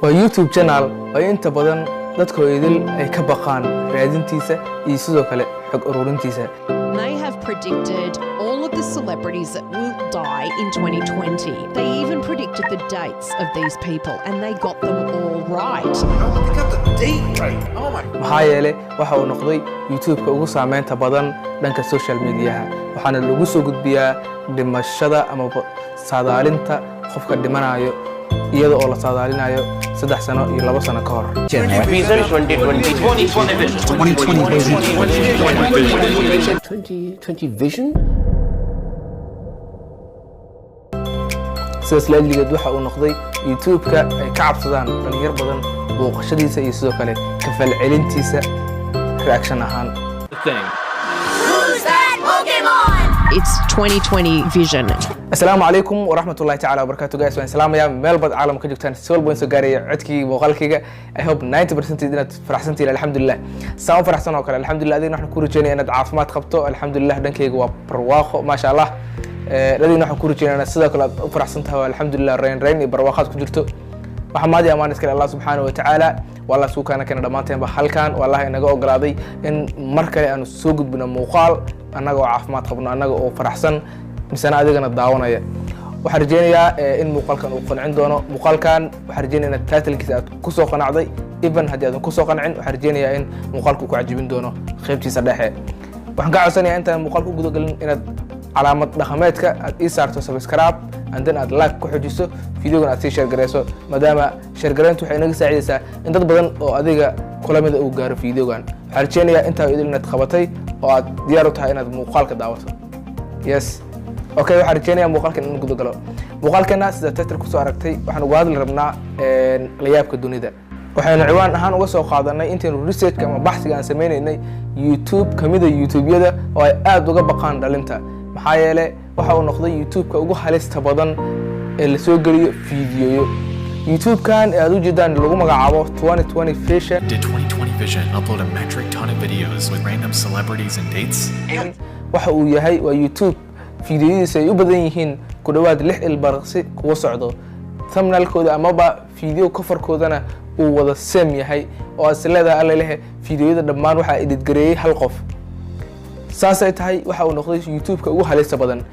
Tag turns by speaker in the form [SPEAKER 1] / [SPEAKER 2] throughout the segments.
[SPEAKER 1] Waa YouTube channel oo inta badan dadka idil ay ka baqaan raadintiisa iyo sidoo kale xog ururintiisa.
[SPEAKER 2] They have predicted all of the celebrities that will die in 2020. They even predicted the dates of these people and they got them all right.
[SPEAKER 3] Oh, they got the date right. Oh my.
[SPEAKER 1] Maxaa yeelay, waxa uu noqday YouTube-ka ugu saameynta badan dhanka social mediaha, waxaana lagu soo gudbiyaa dhimashada ama saadaalinta qofka dhimanayo, iyada oo la saadaalinayo 3 sano iyo 2 sano ka hor.
[SPEAKER 4] Vision 2020.
[SPEAKER 3] 2020 vision.
[SPEAKER 5] 2020 vision.
[SPEAKER 4] 2020 vision?
[SPEAKER 1] Sidaas laajligeed, waxa uu noqday YouTube-ka ay ka cabsadaan dhalinyar badan booqashadiisa iyo sidoo kale ka falcelintiisa reaction ahaan.
[SPEAKER 6] Who's that Pokemon?
[SPEAKER 2] It's 2020 vision.
[SPEAKER 1] Asalaamu calaykum waraxmatullahi tacala wabarakatu. Guys, waan salaamayaa meel bad caalamka ka joogtaan, si walba soo gaaraya codkii muuqaalkayga. I hope 90% inaad faraxsantihiin. Alxamdulilah, saan u faraxsan oo kale, alxamdulilah. Adigna waxaan ku rajeynaya inaad caafimaad qabto. Alxamdulilah, dhankayga waa barwaaqo, maasha Allah. Adigna waxaan ku rajeynaya inaad sidoo kale aad u faraxsan tahay oo alxamdulilah reyn reyn iyo barwaaqaad ku jirto. Waxaa maadi amaan iskale Allah subxaanahu watacaala. Waa Allah isku kaana keena dhammaanteenba halkan. Waa Allah inaga ogolaaday in mar kale aanu soo gudbino muuqaal, annaga oo caafimaad qabno, annaga oo faraxsan, misena adigana daawanaya. Waxaan rajeynayaa in muuqaalkan uu qancin doono. Muuqaalkan waxaan rajeynaya inaad titlekiisa aad kusoo qanacday. Even haddii aadan kusoo qancin, waxaan rajeynayaa in muuqaalku uu ku cajibin doono qaybtiisa dhexe. Waxaan kaa codsanayaa intaan muuqaalka u gudagelin inaad calaamad dhaqameedka aad ii saarto subscribe, and then aad like ku xujiso, videogan aad sii share gareyso, maadaama share gareyntu waxay inaga saacidaysaa in dad badan oo adiga kula mida uu gaaro videogan. Waxaan rajeynayaa intaa idil inaad qabatay oo aad diyaar u tahay inaad muuqaalka daawato. Yes, okay, waxaan rajeynayaa muuqaalkan in guda galo. Muuqaalkana, sida title kusoo aragtay, waxaan uga hadli rabnaa layaabka dunida. Waxaynu ciwaan ahaan uga soo qaadanay intaynu researchka ama baxsiga aan sameynaynay YouTube kamida YouTube-yada oo ay aada uga baqaan dhalinta, maxaa yeele waxa uu noqday YouTube-ka ugu halista badan ee lasoo geliyo fiidiyoyo. YouTube-kan ee aad ujeedaan lagu magacaabo 2020 Vision.
[SPEAKER 7] Did 2020 Vision upload a metric ton of videos with random celebrities and dates?
[SPEAKER 1] Waxa uu yahay waa YouTube fiidiyoyadiisa ay u badan yihiin ku dhowaad 6 ilbarqsi kuwa socdo, thumbnailkooda amaba video coverkoodana uu wada same yahay, oo aad is leedahay, alla lehe, fiidiyoyada dhammaan waxaa edit gareeyey hal qof. Saasay tahay, waxa uu noqday YouTube-ka ugu halista badan.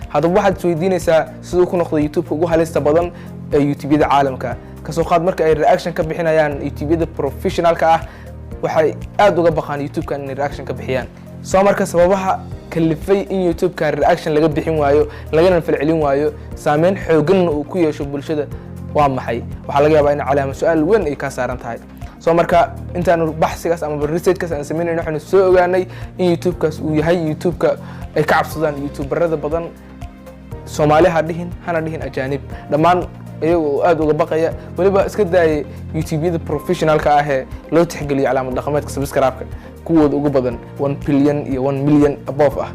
[SPEAKER 1] Haddaba waxaad isweydiinaysaa siduu ku noqday YouTube-ka ugu halista badan ee YouTube-yada caalamka. Kasoo qaad marka ay reaction ka bixinayaan YouTube-yada professionalka ah, waxay aada uga baqaan YouTube-kan inay reaction ka bixiyaan. Soo marka sababaha kalifay in YouTube-kan reaction laga bixin waayo, lagana falcelin waayo, saameyn xooganna uu ku yeesho bulshada waa maxay? Waxaa laga yaabaa in calaama su-aal weyn ay kaa saaran tahay. Soo marka intaanu baxsigaas ama researchkaas aan sameynayno, waxaanu soo ogaanay in YouTube-kaas uu yahay YouTube-ka ay ka cabsadaan YouTuberada badan. Soomaali ha dhihin, hana dhihin ajaanib, dhammaan iyaga oo aada uga baqaya. Weliba iska daayay YouTube-yada professionalka ah ee loo tixgeliyo calaamad dhaqameedka subscribe-ka kuwooda ugu badan 1 billion iyo 1 million above ah.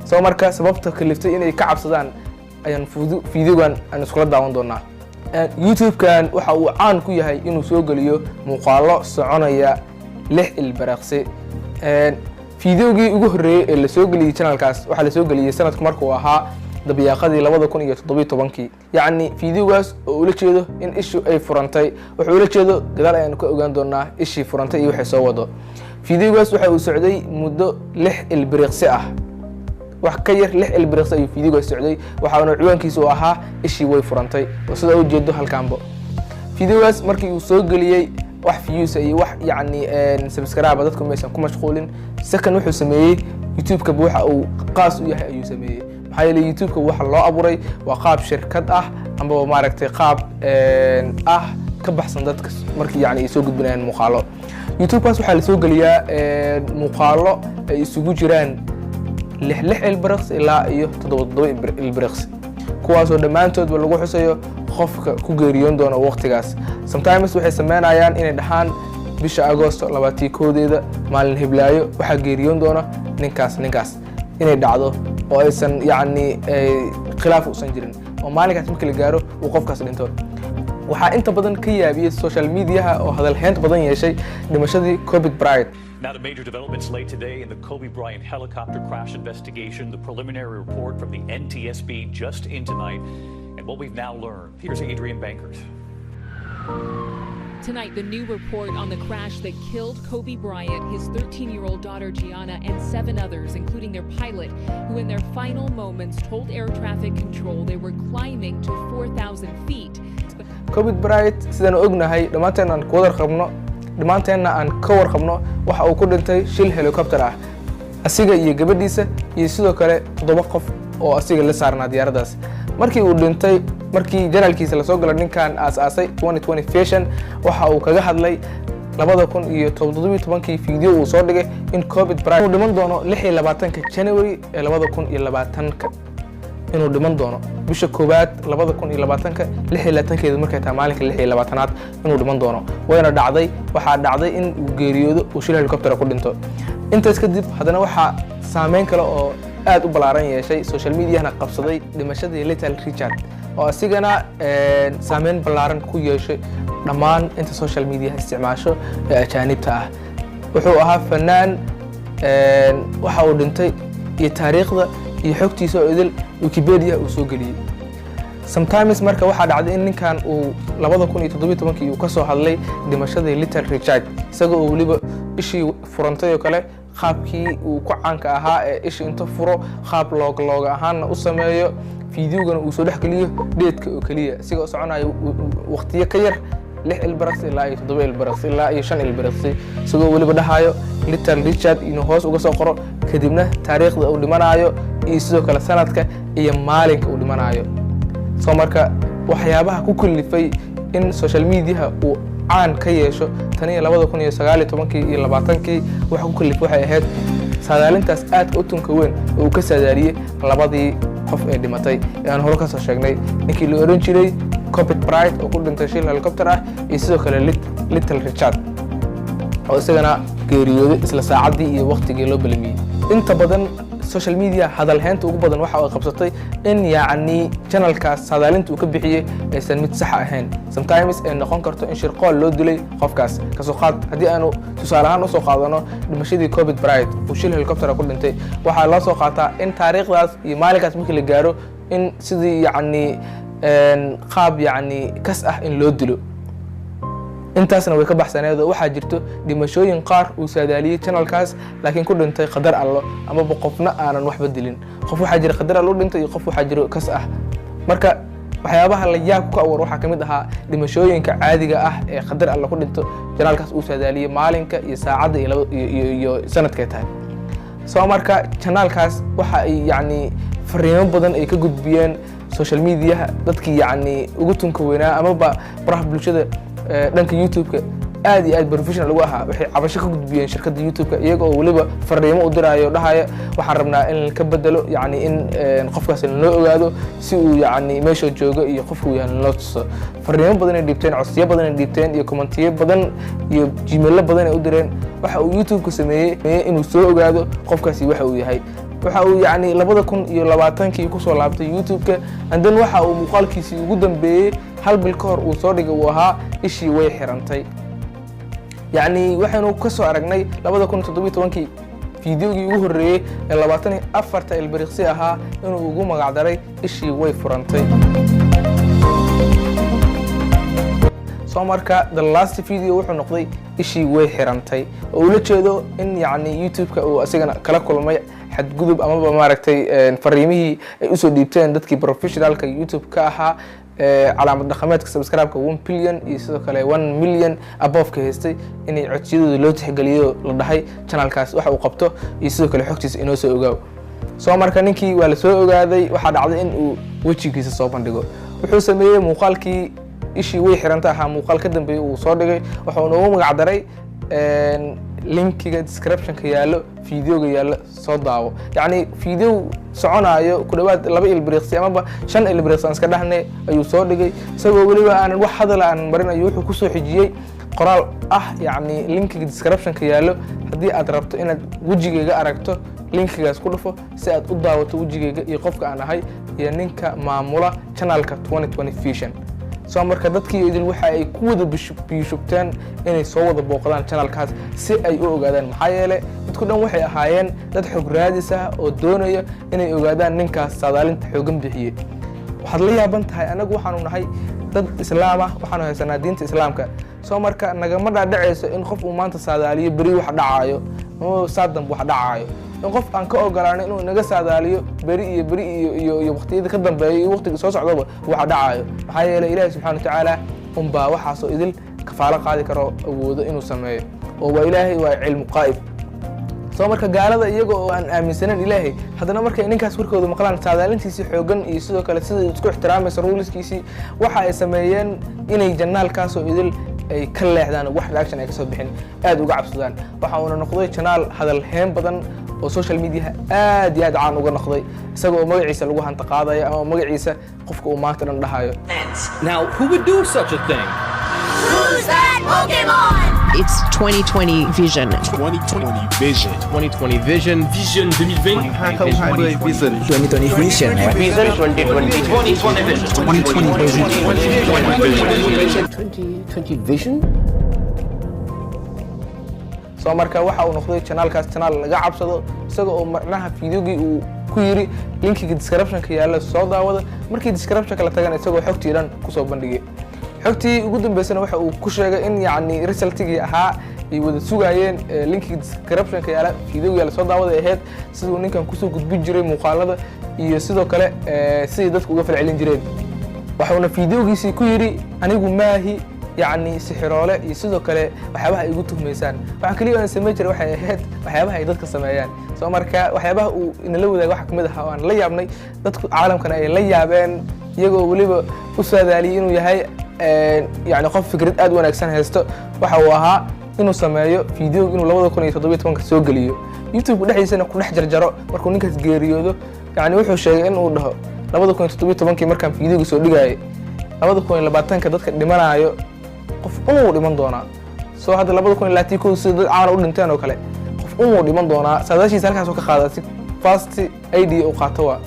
[SPEAKER 1] Soo marka sababta kaliftay inay ka cabsadaan ayaan videogan aan iskula daawan doonaa. YouTube-kan waxa uu caan ku yahay inuu soo geliyo muuqaalo soconaya 6 ilbaraqsi. Videogii ugu horreeyey ee lasoo geliyey channelkaas waxaa lasoo geliyey sanadku markuu ahaa dabiyaaqadii 2017-kii. Yacni videogaas oo ula jeedo in ishu ay furantay, wuxuu ula jeedo gadaal ayaanu ka ogaan doonaa ishii furantay iyo waxay soo wado. Videogaas waxa uu socday muddo 6 ilbiriqsi ah. Wax ka yar 6 ilbiriqsi ayuu videogaas socday, waxaana ciwaankiisa uu ahaa "Ishii way furantay", oo sida u jeedo halkaanbo. Videogaas markii uu soo geliyey, wax views iyo wax yacni subscribe dadku maysan ku mashquulin. Second, wuxuu sameeyey YouTube-ka waxa uu qaas u yahay ayuu sameeyey, maxaa yeelay YouTube-ka waxa loo abuuray waa qaab shirkad ah amaba maaragtay qaab ah ka baxsan dadka markii yani ay soo gudbinayaan muuqaalo. YouTube-kaas waxaa lasoo geliyaa muuqaalo ay isugu jiraan lix lix ilbiriqs ilaa iyo toddoba toddoba ilbiriqs, kuwaasoo dhammaantoodba lagu xusayo qofka ku geeriyoon doona waqtigaas. Sometimes waxay sameynayaan inay dhahaan bisha Agosto 21-deeda, maalin hiblaayo, waxaa geeriyoon doona ninkaas ninkaas, inay dhacdo oo aysan yacni khilaaf uusan jirin, oo maalinkaas markii la gaaro uu qofkaas dhinto. Waxaa inta badan ka yaabiyey social mediaha oo hadalheynta badan yeeshay dhimashadii Kobe Bryant.
[SPEAKER 8] Now to major developments late today in the Kobe Bryant helicopter crash investigation. The preliminary report from the NTSB just in tonight and what we've now learned. Here's Adrian Bankert.
[SPEAKER 5] Tonight, the new report on the crash that killed Kobe Bryant, his 13-year-old daughter Gianna, and seven others, including their pilot, who in their final moments told air traffic control they were climbing to 4,000 feet.
[SPEAKER 1] Kobe Bryant, sidaan ognahay dhammaanteen aan ku warqabno, dhammaanteenna aan ka warqabno, waxa uu ku dhintay shil helicopter ah, asiga iyo gabadhiisa iyo sidoo kale toddoba qof oo asiga la saarnaa diyaaraddaas. Markii uu dhintay, markii channelkiisa lasoo galo, ninkan aas-aasay 2020 Vision waxa uu kaga hadlay 2017-kii video uu soo dhigay in Kobe Bryant uu dhiman doono 26-ka January ee 2020-ka, inuu dhiman doono bisha koowaad 2020-ka 26-keedu markay tahay, maalinka 26-aad inuu dhiman doono. Wayna dhacday. Waxaa dhacday in uu geeriyoodo, uu shil helicopter ku dhinto. Intaas kadib haddana waxaa saameyn kale oo aad u ballaaran yeeshay, social mediahna qabsaday, dhimashadii Little Richard, oo asigana saameyn ballaaran ku yeeshay dhammaan inta social media isticmaasho ee ajaanibta ah. Wuxuu ahaa fanaan. Waxa uu dhintay iyo taariikhda iyo xogtiisa oo idil Wikipedia uu soo geliyey. Sometimes marka waxaa dhacday in ninkan uu 2017-kii uu ka soo hadlay dhimashadii Little Richard, isagoo oo weliba ishii furantay oo kale, qaabkii uu ku caanka ahaa ee ishi inta furo, qaab loog looga ahaanna u sameeyo, fideogana uu soo dhex geliyo date-ka oo keliya, isigoo soconayo waqtiyo ka yar 6 ilbaraqsi ilaa iyo 7 ilbaraqsi ilaa iyo 5 ilbaraqsi, isagoo weliba dhahayo Little Richard inuu hoos uga soo qoro, kadibna taariikhda uu dhimanayo iyo sidoo kale sanadka iyo maalinka uu dhimanayo. Soo marka waxyaabaha ku kalifay in social mediaha uu caan ka yeesho taniyo 2019-kii iyo 20-kii, waxa ku kalifay waxay ahayd saadaalintaas aadka u tunka weyn oo uu ka saadaaliyey labadii qof ee dhimatay ee aan hore ka soo sheegnay, ninkii la odhan jiray Kobe Bryant oo ku dhintay shil helicopter ah, iyo sidoo kale Little Richard oo isagana geeriyooday isla saacaddii iyo waqtigii loo balamiyey. Inta badan social media hadalheynta ugu badan waxa ay qabsatay in yacni channelkaas saadaalinta uu ka bixiyey aysan mid sax ahayn, sometimes ay noqon karto in shirqool loo dilay qofkaas. Kasoo qaad haddii aanu tusaale ahaan usoo qaadano dhimashadii Kobe Bryant uu shil helicopter ku dhintay, waxaa loo soo qaataa in taariikhdaas iyo maalinkaas markii la gaaro in sidii yacni qaab yacni kas ah in loo dilo. Intaasna way ka baxsaneed oo waxaa jirto dhimashooyin qaar uu saadaaliyey channelkaas, laakiin ku dhintay qadar Allo amaba qofna aanan waxba dilin. Qof waxaa jira qadar Allo u dhintay iyo qof waxaa jiro kas ah. Marka waxyaabaha la yaab ku abuur waxaa ka mid ahaa dhimashooyinka caadiga ah ee qadar Allo ku dhinto, channelkaas uu saadaaliyey maalinka iyo saacadda iyo laba iyo sanadkay tahay. Soo marka channelkaas waxa ay yacni fariimo badan ay ka gudbiyeen social mediaha dadkii yacni ugu tunka weynaa amaba baraha bulshada dhanka YouTube-ka aad iyo aad professional ugu ahaa, waxay cabasho ka gudbiyeen shirkadda YouTube-ka, iyaga oo weliba fariimo u diraayo, dhahaya waxaan rabnaa in ka bedelo, yacni in qofkaas loo ogaado si uu yacni meesha joogo iyo qofku yahay loo tuso. Fariimo badan ay dhiibteen, codsiyo badan ay dhiibteen, iyo commentiyo badan iyo Gmailo badan ay u direen. Waxa uu YouTube-ka sameeyey inuu soo ogaado qofkaasi waxa uu yahay. Waxa uu yacni 2020-kii kusoo laabtay YouTube-ka, and then waxa uu muuqaalkiisii ugu dambeeyey hal bil ka hor uu soo dhigay uu ahaa "Ishii way xirantay". Yacni waxaynu ka soo aragnay 2017-kii fideogii ugu horreeyey ee 24-ta ilbiriqsi ahaa inuu ugu magacdaray "Ishii way furantay". Soo marka the last video wuxuu noqday "Ishii way xirantay", oo ula jeedo in yacni YouTube-ka uu asigana kala kulmay xadgudub amaba maaragtay fariimihii ay usoo dhiibteen dadkii professionalka YouTube ka ahaa, calaamad dhaqameedka subscribe-ka 1 billion iyo sidoo kale 1 million above-ka haystay, inay codsiyadooda loo tixgeliyo, la dhahay channelkaas waxa uu qabto iyo sidoo kale xogtiisa inoo soo ogaaw. Soo marka ninkii waa la soo ogaaday. Waxaa dhacday in uu wejigiisa soo bandhigo. Wuxuu sameeyey muuqaalkii "Ishii way xiranta" ahaa, muuqaal ka dambeeyey uu soo dhigay, wuxuu noogu magacdaray "Linkiga descriptionka yaallo, videoga yaallo soo daawo". Yacni video soconaayo ku dhawaad 2 ilbiriqsi amaba 5 ilbiriqsi aan iska dhahnay ayuu soo dhigay, isagoo weliba aanan wax hadal aanan marin ayuu wuxuu kusoo xijiyey qoraal ah yacni linkiga descriptionka yaallo, haddii aad rabto inaad wejigayga aragto, linkigaas ku dhufo si aad u daawato wejigayga iyo qofka aan ahay iyo ninka maamula channelka 2020 Vision. Soo marka dadkii idil waxa ay ku wada biyushubteen inay soo wada booqdaan channelkaas si ay u ogaadaan, maxaa yeelay dadku dhan waxay ahaayeen dad xog raadis ah oo doonaya inay ogaadaan ninkaas saadaalinta xoogan bixiyey. Waxaad la yaaban tahay, annagu waxaanu nahay dad Islaam ah, waxaanu haysanaa diinta Islaamka. Soo marka nagama dhaadhacayso in qof uu maanta saadaaliyo beri wax dhacaayo ama saadamb wax dhacaayo, in qof aan ka ogolaano inuu inaga saadaaliyo beri iyo beri iyo waqtiyada ka dambeeya iyo waqtiga soo socdaba waxa dhacaayo. Maxaa yeelay Ilaahi subxaana watacaala unbaa waxaasoo idil kafaalo qaadi karo, awoodo inuu sameeyo, oo waa Ilaahay, waa cilmu qaa'ib. Soo marka gaalada iyaga oo aan aaminsanayn Ilaahay, haddana markay ninkaas warkooda maqlaan, saadaalintiisii xoogan iyo sidoo kale sida isku ixtiraamaysa ruleskiisii, waxa ay sameeyeen inay channelkaasoo idil ay ka leexdaan oo wax reaction ay kasoo bixin, aad uga cabsadaan. Waxa uuna noqday channel hadal heen badan oo social mediaha aad iyo aad caan uga noqday, isaga oo magaciisa lagu hanta qaadayo ama magaciisa qofka uu maanta dhan dhahayo.
[SPEAKER 6] Now, who would do such a thing?
[SPEAKER 9] Who's that Pokemon?
[SPEAKER 2] It's 2020 Vision.
[SPEAKER 10] 2020 Vision.
[SPEAKER 4] 2020 Vision.
[SPEAKER 6] Vision 2020.
[SPEAKER 3] Vision.
[SPEAKER 11] 2020 Vision.
[SPEAKER 4] Vision 2020.
[SPEAKER 6] 2020 Vision.
[SPEAKER 11] 2020 Vision.
[SPEAKER 4] 2020 Vision?
[SPEAKER 1] Soo marka waxa uu noqday channelkaas channel laga cabsado, isaga oo macnaha videogii uu ku yiri linkiga descriptionka yaalla soo daawada. Markii descriptionka la tagana, isagoo xogtii dhan kusoo bandhigay. Xogtii ugu dambeysana waxa uu ku sheegay in yacni resultigii ahaa ay wada sugayeen linkiga descriptionka yaalla videoga yaalla soo daawada ay ahayd siduu ninkan kusoo gudbin jiray muuqaalada iyo sidoo kale sidii dadku uga falcelin jireen. Waxuuna videogiisii ku yidhi: "Anigu maahi yacni sixiroole iyo sidoo kale waxyaabaha ay igu tuhmaysaan. Waxa keliya aan samayn jiray waxay ahayd waxyaabaha ay dadka sameeyaan." Soo marka waxyaabaha uu inala wadaago waxaa kamid ahaa oo aan la yaabnay, dadku caalamkana ay la yaabeen, iyagoo weliba u saadaaliyey inuu yahay yacni qof fikrad aad u wanaagsan haysto. Waxa uu ahaa inuu sameeyo video inuu 2017-ka soo geliyo YouTube dhexdiisana ku dhex jarjaro markuu ninkaas geeriyoodo. Yacni wuxuu sheegay in uu dhaho: "2017-kii markaan videoga soo dhigayay, 2020-ka dadka dhimanaayo qof unuu dhiman doonaa. Soo hadda 2021 sida dad caana u dhinteen oo kale qof unuu dhiman doonaa." Saadaashiisa halkaasoo ka qaada si first idea uu qaato waa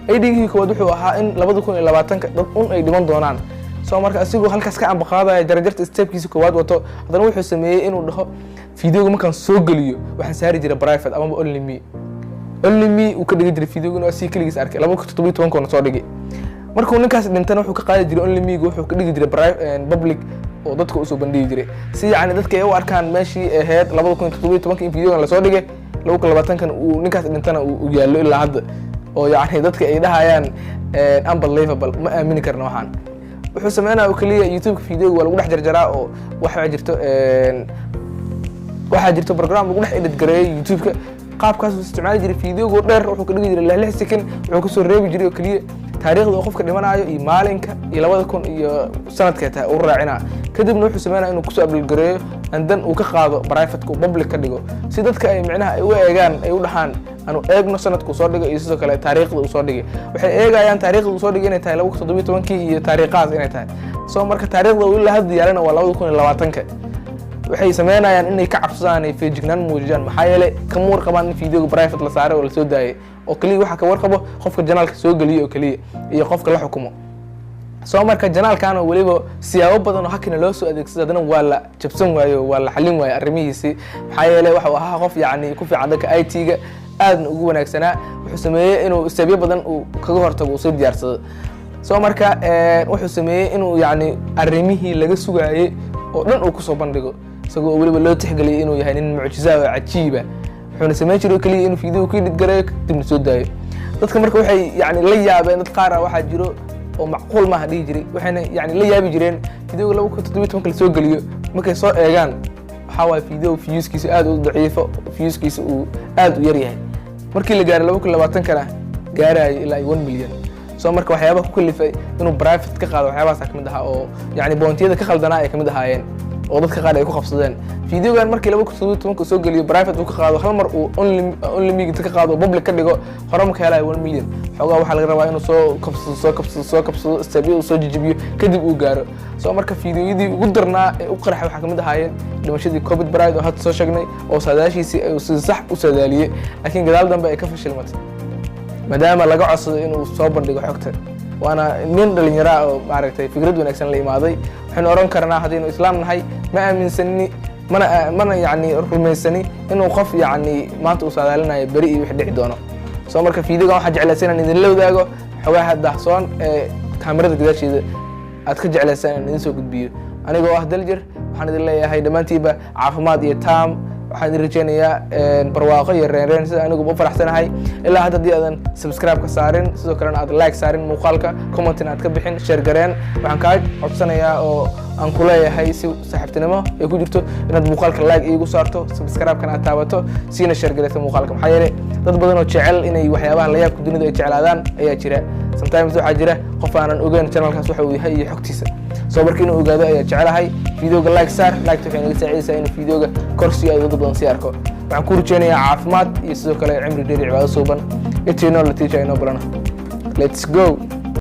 [SPEAKER 1] ideagii koowaad wuxuu ahaa in 2020-ka dad un ay dhiman doonaan. Soo marka asigoo halkaas ka ambaqaadaya jarajarta stepkiisa koowaad wato, haddana wuxuu sameeyey inuu dhaho: "Videoga markaan soo geliyo waxaan saari jiray private amaba only me." Only me uu ka dhigi jiray videoga inuu asiga keligiis arkay. 2017-koona soo dhigay. Markuu ninkaas dhintana, wuxuu ka qaadi jiray only me, wuxuu ka dhigi jiray public oo dadka usoo bandhigi jiray, si yacni dadka ay u arkaan meeshii ahayd 2017-ka in videogan lasoo dhigay, 2020-kan uu ninkaas dhintana uu yaallo ilaa hadda, oo yacni dadka ay dhahayaan "Unbelievable, ma aamini karna." Waxaan wuxuu sameynaya oo keliya YouTube-ka videoga waa lagu dhex jarjaraa, oo waxaa jirto program lagu dhex edit gareeyo YouTube-ka. Qaabkaas uu isticmaali jiray. Videogo dheer wuxuu ka dhigi jiray 6 second, wuxuu kasoo reebi jiray oo keliya taariikhda uu qofka dhimanaayo iyo maalinka iyo labada kun iyo sanadkay tahay uu raacinaa. Kadibna wuxuu sameynaya inuu kusoo upload gareeyo and then uu ka qaado private-ka, uu public ka dhigo, si dadka ay micnaha ay u eegaan, ay u dhahaan anu eegno sanadkuu soo dhigay iyo sidoo kale taariikhda uu soo dhigay. Waxay eegayaan taariikhda uu soo dhigay inay tahay 2017-kii iyo taariikhahaas inay tahay. Soo marka taariikhda uu ilaa hadda yaalana waa 2020-ka. Waxay sameynayaan inay ka cabsadaan, ay feejignaan muujiyaan, maxaa yeelay kama warqabaan in videoga private la saaray oo lasoo daayay, oo keliya waxaa ka warqabo qofka channelka soo geliyo oo keliya iyo qofka la xukumo. Soo marka channelkan oo weliba siyaabo badan oo hakina loo soo adeegsado, haddana waa la jabsan waayo, waa la xalin waayo arrimihiisii, maxaa yeelay waxuu ahaa qof yacni ku fiican dhanka IT-ga, aadna ugu wanaagsanaa. Wuxuu sameeyey inuu stepyo badan uu kaga hortago uu soo diyaarsado. Soo marka wuxuu sameeyey inuu yacni arrimihii laga sugaayey oo dhan uu kusoo bandhigo, isagoo weliba loo tixgeliyay inuu yahay nin mucjiza oo cajiiba. Wuxuuna samayn jiray oo keliya inuu video ku edit gareeyo, kadibna soo daayo. Dadka marka waxay yani la yaabeen, dad qaar ah waxaa jiro oo macquul maaha dhihi jiray, waxayna yani la yaabi jireen videoga 2017-ka lasoo geliyo. Markay soo eegaan, waxaa waaye video viewskiisa aad u daciifo, viewskiisa uu aad u yar yahay. Markii la gaaray 2020-kana gaarayo ilaa iyo 1 million. Soo marka waxyaabaha ku kalifay inuu private ka qaado waxyaabahaasa kamid ahaa, oo yani pointiyada ka khaldanaa ay kamid ahaayeen oo dadka qaar ay ku qabsadeen. Videogan markii 2017-ka soo geliyo, private uu ka qaado, hal mar uu only me ka qaado, public ka dhigo, hore marka helayo 1 million. Xoogaa waxaa laga rabaa inuu soo kabsado, soo kabsado, soo kabsado, stepyo uu soo jijibiyo, kadib uu gaaro. Soo marka videoyadii ugu darnaa ee u qarxay waxaa kamid ahaayeen dhimashadii Kobe Bryant oo hadda soo sheegnay, oo saadaashiisii ay si sax u saadaaliyey, laakiin gadaal dambe ay ka fashilmatay maadaama laga codsaday inuu soo bandhigo xogta. Waana nin dhalinyaro ah oo maaragtay fikrad wanaagsan la imaaday. Waxaynu oran karnaa, haddaynu islaam nahay, ma aaminsani mana yacni rumaysani inuu qof yacni maanta uu saadaalinayo beri iyo wix dhici doono. Soo marka videogan waxaan jeclaysan inaan idinla wadaago xogaha daahsoon ee kaamirada gadaasheeda aad ka jeclaysan inaan idin soo gudbiyo. Anigoo ah Daljir, waxaan idin leeyahay dhammaantiinba caafimaad iyo taam. Waxaan idin rajeynayaa barwaaqo iyo reenreen sida aniguba u faraxsanahay. Ilaa hadda haddii aadan subscribe ka saarin, sidoo kalena aad like saarin muuqaalka, commentina aad ka bixin, share gareen, waxaan kaa codsanayaa oo aan ku leeyahay si saaxiibtinimo ay ku jirto inaad muuqaalka like iigu saarto, subscribe-kana aad taabato, siina share garayso muuqaalka, maxaa yeelay dad badan oo jecel inay waxyaabaha layaabka dunida ay jeclaadaan ayaa jira. Sometimes waxaa jira qof aanan ogeyn channelkaas waxa uu yahay iyo xogtiisa, soo marka inuu ogaado ayaa jecelahay. Videoga like saar, like waxay naga saacidaysaa inuu videoga kor sii aado, dad badan sii arko. Waxaan ku rajeynayaa caafimaad iyo sidoo kale cimri dheer iyo cibaado suuban. Intiinoo latiija inoo balana. Let's go.